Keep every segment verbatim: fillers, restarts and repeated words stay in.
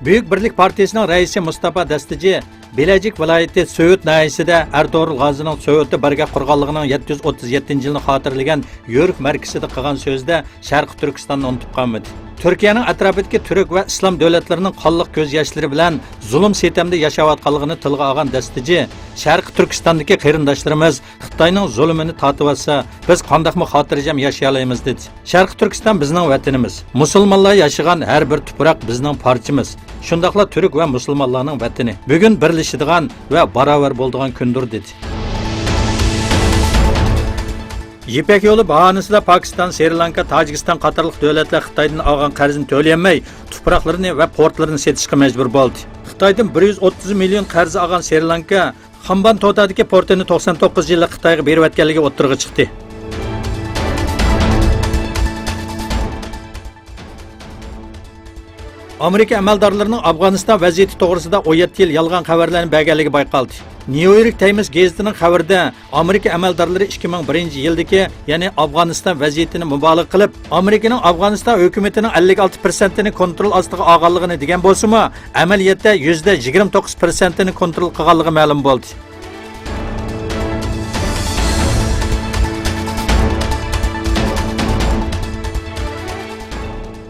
بۈيۈك بىرلىك پارتىيىسىنىڭ رەئىسى مۇستاپا دەستىجى بېلەجىك ۋىلايىتى سۆۋېت ناھىيەسىدە ئەرتۇغرۇل غازىنىڭ سۆۋېتتە بارگە قۇرغانلىقىنىڭ يەتتە يۈز ئوتتۇز يەتتىنچى يىلىنى خاتىرىلىگەن يورۇك مەركىزىدە قىلغان سۆزىدە شەرقىي تۈركىستاننى ئۇنتۇپ قالمىدى. تۈركىيەنىڭ ئەتراپىدىكى تۈرك ۋە ئىسلام دۆلەتلىرىنىڭ قانلىق كۆز ياشلىرى بىلەن زۇلۇم سىتەمدە ياشاۋاتقانلىقىنى تىلغا ئالغان دەستىجى، شەرقىي تۈركىستاندىكى قېرىنداشلىرىمىز خىتاينىڭ زۇلۇمىنى تارتىۋاتسا، بىز قانداقمۇ خاتىرجەم ياشىيالايمىز؟ دېدى. شەرقىي تۈركىستان بىزنىڭ ۋەتىنىمىز. مۇسۇلمانلار ياشىغان ھەر بىر تۇپراق بىزنىڭ پارچىمىز. شۇنداقلا تۈرك ۋە مۇسۇلمانلارنىڭ ۋەتىنى. بۈگۈن بىرلىشىدىغان ۋە باراۋەر بولىدىغان كۈندۇر، دېدى. يىپەك يولى باھانىسىدا پاكىستان، سرى لانكا، تاجىكىستان قاتارلىق دۆلەتلەر خىتايدىن ئالغان قەرزنى تۆلىيەلمەي، تۇپراقلىرىنى ۋە پورتلىرىنى سېتىشقا مەجبۇر بولدى. خىتايدىن بىر يۈز ئوتتۇز مىليون قەرز ئالغان سرى لانكا خامبان توتادىكى پورتىنى توقسان توققۇز يىللىق خىتايغا بېرىۋەتكەنلىكى ئوتتۇرىغا چىقتى. ئامېرىكا ئەمەلدارلىرىنىڭ ئافغانىستان ۋەزىيىتى توغرىسىدا ئون يەتتە يىل يالغان خەۋەرلەرنى بەرگەنلىكى بايقالدى. نيۇ يورك تايمس گېزىتىنىڭ خەۋىرىدە، ئامېرىكا ئەمەلدارلىرى ئىككى مىڭ بىرىنچى يىلدىكى، يەنى ئافغانىستان ۋەزىيىتىنى مۇبالىغە قىلىپ، ئامېرىكىنىڭ ئافغانىستان ھۆكۈمىتىنىڭ ئەللىك ئالتە پىرسەنتىنى كونترول ئاستىغا ئالغانلىقىنى دېگەن بولسىمۇ، ئەمەلىيەتتە يۈزدە يىگىرمە توققۇز پىرسەنتىنى كونترول قىلغانلىقى مەلۇم بولدى.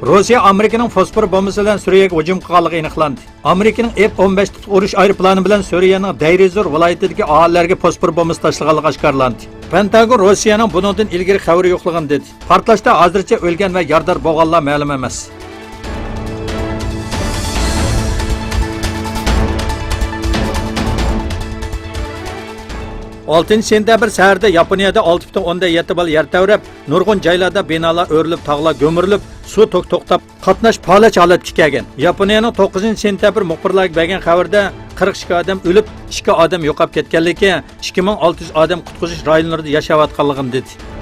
روسىيە ئامېرىكىنىڭ فوسفور بومبىسى بىلەن سۈرىيەگە ھۇجۇم قىلغانلىقى ئېنىقلاندى. ئامېرىكىنىڭ ئېف ئون بەش تىپ ئۇرۇش ئايروپىلانى بىلەن سۈرىيەنىڭ دەيرىزور ۋىلايىتىدىكى ئاھالىلەرگە فوسفور بومبىسى تاشلىغانلىقى ئاشكارىلاندى. پېنتاگون روسىيەنىڭ بۇنىڭدىن ئىلگىرى خەۋىرى يوقلۇقىنى دېدى. پارتلاشتا ھازىرچە ئۆلگەن ۋە يارىدار بولغانلار مەلۇم ئەمەس. ئالتىنچى سېنتەبىر سەھەردە ياپونىيەدە ئالتە پۈتۈن ئوندىن يەتتە بال يەر تەۋرەپ، نۇرغۇن جايلاردا بىنالار ئۆرۈلۈپ، تاغلار گۈمۈرۈلۈپ، سۇ توك توختاپ، قاتناش پالەچ ھالەتكە كەلگەن. ياپونىيەنىڭ توققۇزىنچى سېنتەبىر مۇخبىرلارغا بەرگەن خەۋىرىدە، قىرىق ئىككى ئادەم ئۆلۈپ، ئىككى ئادەم يوقاپ كەتكەنلىكى، ئىككى مىڭ ئالتە يۈز ئادەم قۇتقۇزۇش رايونلىرىدا ياشاۋاتقانلىقىنى دېدى.